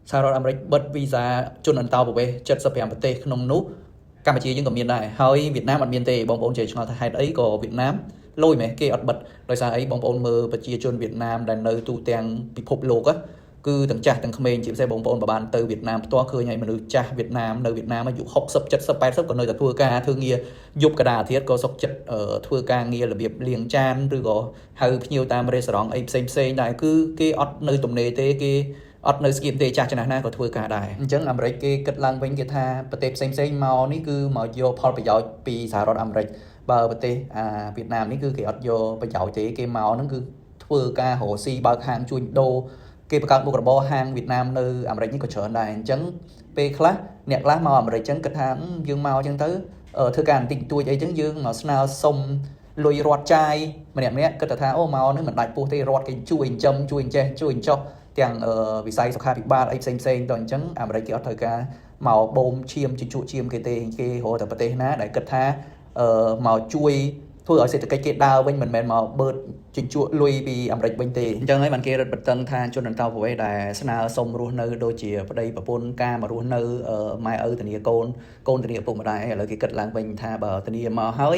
សហរដ្ឋអាមេរិកបិទវីសាជនអន្តោប្រវេសន៍75ប្រទេសក្នុងនោះកម្ពុជាយើងក៏មានដែរហើយវៀតណាមអត់មានទេបងប្អូនចេះឆ្ងល់ថាហេតុអីក៏វៀតណាមលយម៉េះគេអត់បិទដោយសារអីបងប្អូនមើលប្រជាជនវៀតណាមដែលនៅទូទាំងពិភពលោកគឺទាំងចាស់ទាំងក្មេងជាពិសេសបងប្អូនបើបានទៅវៀតណាមផ្ទាល់ឃើញហើយមនុស្សចាស់វៀតណាមនៅវៀតណាមអាយុ60 70 80ក៏នៅតែធ្វើការធ្វើងារយប់កណ្ដាលអាទិត្យក៏សុខចិត្តធ្វើការងាររបៀបលាងចានឬក៏ហៅភ្ញៀវតាមរេស្តូរ៉ង់អីផ្សេងផ្សេងដែរគឺគេអត់នៅទំនេរទេគេអត់នៅស្ងៀមទេចាស់ចំណាស់ណាក៏ធ្វើការដែរអញ្ចឹងអាមេរិកគេគិតឡើងវិញគេថាប្រទេសផ្សេងផ្សេងមកនេះគឺមកយកផលប្រយោជន៍ពីសហរដ្ឋអាមេរិកបើប្រទេសអាវៀតណាមនេះគឺគេអត់យកប្រយោជន៍ទេគេមកហ្នឹងគឺធ្វើការរកស៊ីបើកហាងជួញដូរគេបង្កើតមុខរបរហាងវៀតណាមនៅអាមេរិកនេះក៏ច្រើនដែរអញ្ចឹងពេលខ្លះអ្នកខ្លះមកអាមេរិកអញ្ចឹងគិតថាយើងមកអញ្ចឹងទៅធ្វើការបន្តិចបន្តួចអីចឹងយើងមកស្នើសុំលុយរដ្ឋចាយម្នាក់ម្នាក់គិតថាអូមកនេះមិនដាច់ពោះទេរដ្ឋគេជួយចិញ្ចឹមជួយចេះជួយចោះទាំងវិស័យសុខាភិបាលអីផ្សេងផ្សេងទៅអញ្ចឹងអាមេរិកគេអត់ត្រូវការមកបូមឈាមជជក់ឈាមគេទេគេរកតែប្រទេសណាដែលគិតថាមកជួយធ្វើឲ្យសេដ្ឋកិច្ចគេដើរវិញមិនមែនមកបឺតជញ្ជក់លុយពីអាមេរិកវិញទេអញ្ចឹងហើយបានគេរឹតបន្តឹងថាជនអន្តោប្រវេសន៍ដែលស្នើសុំរស់នៅដូចជាប្តីប្រពន្ធការមករស់នៅម៉ែឪធានាកូនកូនធានាឪពុកម្ដាយឥឡូវគេគិតឡើងវិញថាបើធានាមកហើយ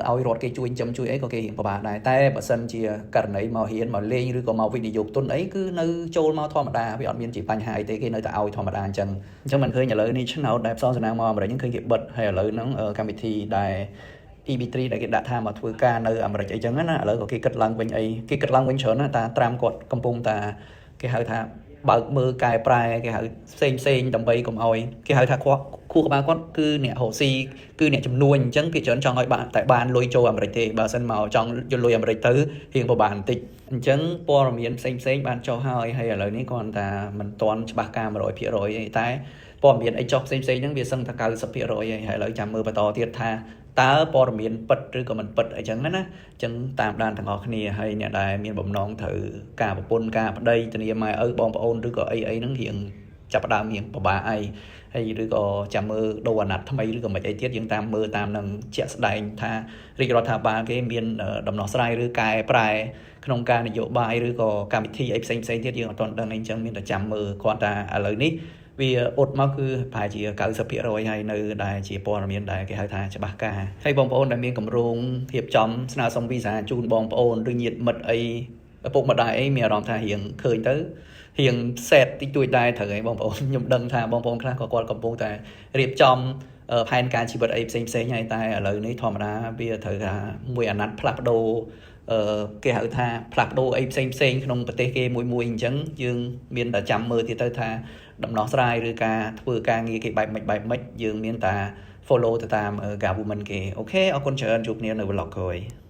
ឲ្យរដ្ឋគេជួយចិញ្ចឹមជួយអីក៏គេរៀងពិបាកដែរតែបើសិនជាករណីមករៀនមកលេងឬក៏មកវិនិយោគទុនអីគឺនៅចូលមកធម្មតាវាអត់មានជាបញ្ហាអីទេគេនៅតែឲ្យធម្មតាអញ្ចឹងអញ្ចឹងមិនឃើញឥឡូវនេះឆ្នោតដែលផ្សងសំណាងមកអាមេរិកហ្នឹងឃើញគេបិទហើយឥឡូវហ្នឹងកម្មវិធីដែល EB3 ដែលគេដាក់ថាមកធ្វើការនៅអាមេរិកអីចឹងណាឥឡូវក៏គេគិតឡើងវិញអីគេគិតឡើងវិញច្រើនណាតាត្រាំគាត់កំពុងតាគេហៅថាបើកមើលកែប្រែគេហៅផ្សេងផ្សេងដើម្បីកុំឲ្យគេហៅថាគាត់ខួរក្បាលគាត់គឺអ្នករកស៊ីគឺអ្នកជំនួញអញ្ចឹងគេច្រើនចង់ឲ្យបានតែបានលុយចូលអាមេរិកទេបើសិនមកចង់យកលុយអាមេរិកទៅរៀងពិបាកបន្តិចអញ្ចឹងព័ត៌មានផ្សេងផ្សេងបានចុះហើយហើយឥឡូវនេះគាត់ថាមិនទាន់ច្បាស់ការ100%ទេតែព័ត៌មានអីចុះផ្សេងផ្សេងហ្នឹងវាសឹងតែ90%ហើយហើយឥឡូវចាំមើលបន្តទៀតថាតើព័ត៌មានពិតឬក៏មិនពិតអីចឹងណាអញ្ចឹងតាមដានទាំងអស់គ្នាហើយអ្នកដែលមានបំណងត្រូវការប្រពន្ធការប្តីធានាម៉ែឪបងប្អូនឬក៏អីអីហ្នឹងរៀងចាប់ផ្ដើមរៀងពិបាកអីហើយឬក៏ចាំមើលដូរអាណត្តិថ្មីឬក៏មិនអីទៀតយើងតាមមើលតាមនឹងជាក់ស្ដែងថារាជរដ្ឋាភិបាលគេមានដំណោះស្រាយឬកែប្រែក្នុងការនយោបាយឬក៏កម្មវិធីអីផ្សេងផ្សេងទៀតយើងអត់ទាន់ដឹងអីចឹងមានតែចាំមើលគ្រាន់តែឥឡូវនេះវាអ៊ុតមកគឺប្រហែលជា90%ហើយនៅដែលជាព័ត៌មានដែលគេហៅថាច្បាស់ការហើយបងប្អូនដែលមានកម្រងរៀបចំស្នើសុំវីសាជូនបងប្អូនឬញាតិមិត្តអីឪពុកម្ដាយអីមានអារម្មណ៍ថារៀងឃើញទៅរៀងសេតតិចតួចដែរត្រូវហើយបងប្អូនខ្ញុំដឹងថាបងប្អូនខ្លះក៏គាត់កំពុងតែរៀបចំផែនការជីវិតអីផ្សេងផ្សេងហើយតែឥឡូវនេះធម្មតាវាត្រូវថាមួយអាណត្តិផ្លាស់ប្ដូរអឺគេហៅថាផ្លាស់ប្ដូរអីផ្សេងផ្សេងក្នុងប្រទេសគេមួយមួយអញ្ចឹងយើងមានតែចាំមើលទៀតទៅថាដំណោះស្រាយឬការធ្វើការងារគេបែបម៉េចបែបម៉េចយើងមានតែ follow ទៅតាម government គេOK អរគុណច្រើនជួបគ្នានៅ vlog ក្រោយ។